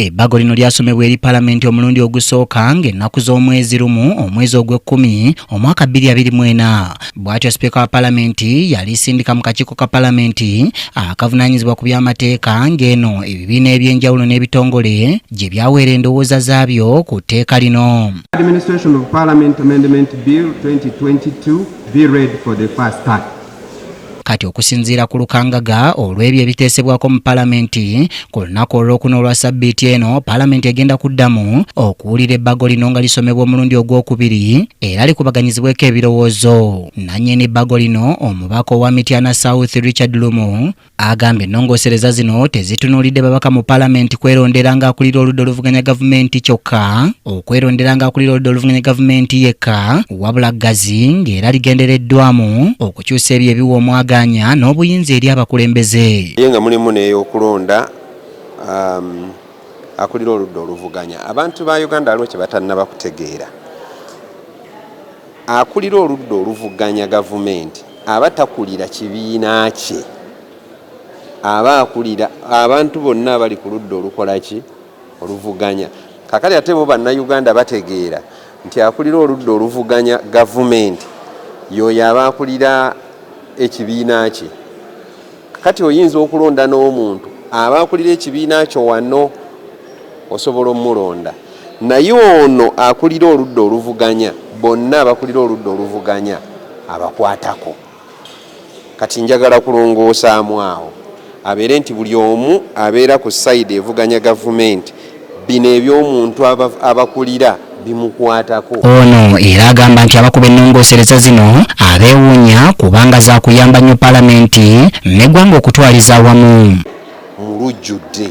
Ebbago lino lyasomebwa eri Palamenti omulundi ogusooka ng'ennaku z'omwezi 1 omwezi ogw'ekkumi omwaka 2024. Bw'atyo Sipiika wa Palamenti yalisindika mu kakiiko ka Palamenti akavunaanyizibwa ku by'amateeka, ng'eno ebibiina ebyenjawulo n'ebitongole gye byaweera endowooza zaabyo ku tteeka lino. Administration of Parliament Amendment Bill 2022 be read for the first time. Kati okusinziira ku lukangaga olw'ebyo ebiteesebwako mu Palamenti, ku lunaku olwokuna olwa sabbiiti eno, Palamenti egenda kuddamu okuwulira ebbago lino nga lisomebwa omulundi ogwokubiri era likubaganyizibweko ebirowoozo. Nannyini bbago lino, omubaka owa Mityana South Richard Lumu, agambye ennongoosereza zino tezitunuulidde babaka mu Palamenti kwerondera ng'akulira oludda oluvuganya gavumenti kyokka, okwerondera ng'akulira oludda oluvuganya gavumenti yekka, wabula ggazi ng'era ligendereddwamu okukyusa ebyo ebiwa omwaganya n'obuyinza eri abakulembeze. Ye nga mulimu n'ey'okulonda akulira oludda oluvuganya. Abantu ba Uganda waliwo kye batannaba kutegeera. Akulira oludda oluvuganya gavumenti aba takulira kibiina kye, aba akulira abantu bonna abali ku ludda olukola ki? Oluvuganya. Kakati ate bo Bannayuganda bategeera nti akulira oludda oluvuganya gavumenti y'oyo aba akulira ekibiina kye. Kakati oyinza okulonda n'omuntu aba akulira ekibiina kyo wano, osobola omulonda, naye ono akulira oludda oluvuganya, bonna abakulira oludda oluvuganya abakwatako. Kati njagala kulongoosaamu awo, abeere nti buli omu abeera ku side evuganya gavumenti, bino eby'omuntu abakulira bimukwatako. Ono era agamba nti abakuba ennongoosereza zino abeewuunya kubanga zaakuyamba nnyo Palamenti n'eggwanga okutwaliza awamu. Mu lujjudde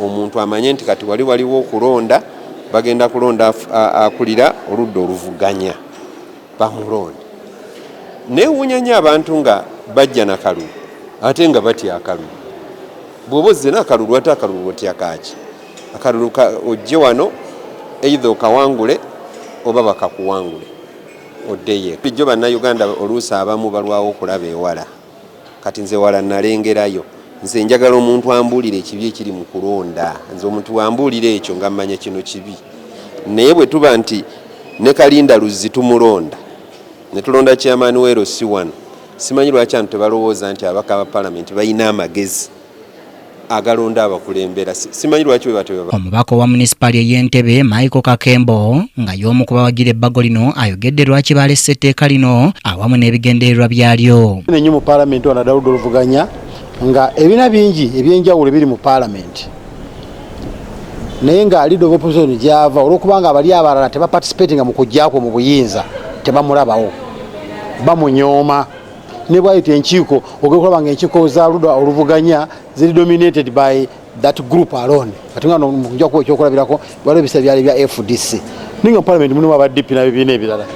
omuntu amanye nti kati wali waliwo okulonda, bagenda kulonda akulira oludda oluvuganya, bamulonde. Neewuunya nnyo abantu nga bajja nakalulu ate nga batya akalulu. Bw'oba ozze n'akalulu, ate akalulu otya kaaki? Akalulu ojje wano, either okawangule oba bakakuwangule oddeyo. Bulijjo Bannayuganda oluusi abamu balwawo okulaba ewala. Kati nze wala nalengerayo. Nze njagala omuntu ambuulire ekibi ekiri mu kulonda. Nze omuntu wambuulira ekyo nga mmanya kino kibi. Naye bwe tuba nti ne Kalinda Luzzi tumulonda, ne tulonda chairman wa LC1, simanyi lwaki abantu tebalowooza nti ababaka ba Palamenti balina amagezi agalonda abakulembera. Simanyi lwaki bwe batyo. Omubaka owa munisipaali ey'Entebe Michael Kakembo, nga y'omu ku bawagira ebbago lino, ayogedde lwaki baalese etteeka lino awamu n'ebigendererwa byalyo. Nnyo mu Paalamenti wano naddala oludda oluvuganya, nga ebibiina bingi ebyenjawulo biri mu Paalamenti, naye nga leader of opposition gyava, olwokubanga abali abalala tebaparticipatinga mu kujjakwo mu buyinza, tebamulabawo, bamunyooma. Ne bwayita enkiiko, ogenda okulaba nga enkiiko za ludda oluvuganya ziri dominated by that group alone. Kati nga nja kuwa ekyokulabirako, waliwo ebiseera byali bya FDC, naye nga mu Parliament mulimu aba DP n'ebibiina ebirala,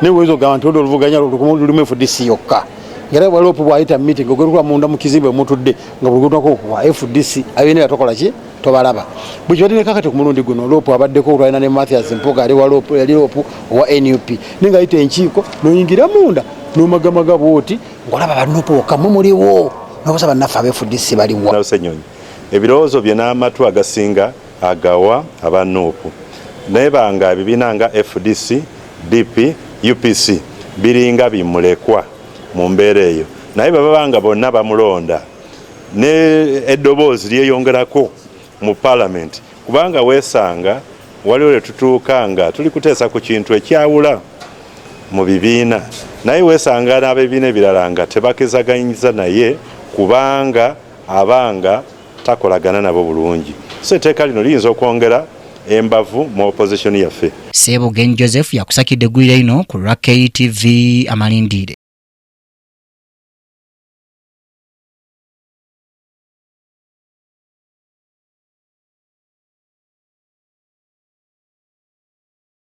naye oyinza okugamba nti oludda oluvuganya lulimu FDC yokka. Era waliwo bwayita meeting, ogenda okulaba munda mu kizimbe mutudde nga buli gutunako wa FDC, abibiina byatokola ki tobalaba. Bwe kibadde kakati ku mulundi guno, LOP abaddeko, olwalina ne Mathias Mpuuga ali wa LOP, yali LOP owa NUP, naye nga ayita enkiiko n'oyingira munda n'omagamaga bwoti ng'olaba ba NUP bokka mwe muliwo, n'obusa bannaffe aba FDC baliwa? Ssenyonyi ebirowoozo bye n'amatu agasinga agawa aba NUP, naye banga ebibiina nga FDC, DP, UPC biringa bimulekwa mu mbeera eyo. Naye bwe baba nga bonna bamulonda, ne eddoboozi lyeyongerako mu Palamenti, kubanga weesanga waliwo lwe tutuuka nga tuli kuteesa ku kintu ekyawula mu bibiina, naye weesanga n'abebibiina ebirala nga tebakizaganyiza naye, kubanga abanga takolagana nabo bulungi. So etteeka lino liyinza okwongera embavu mu opposition yaffe. Sebugenyi Joseph yakusakidde eggulire lino ku lwa KTV Amalindiire.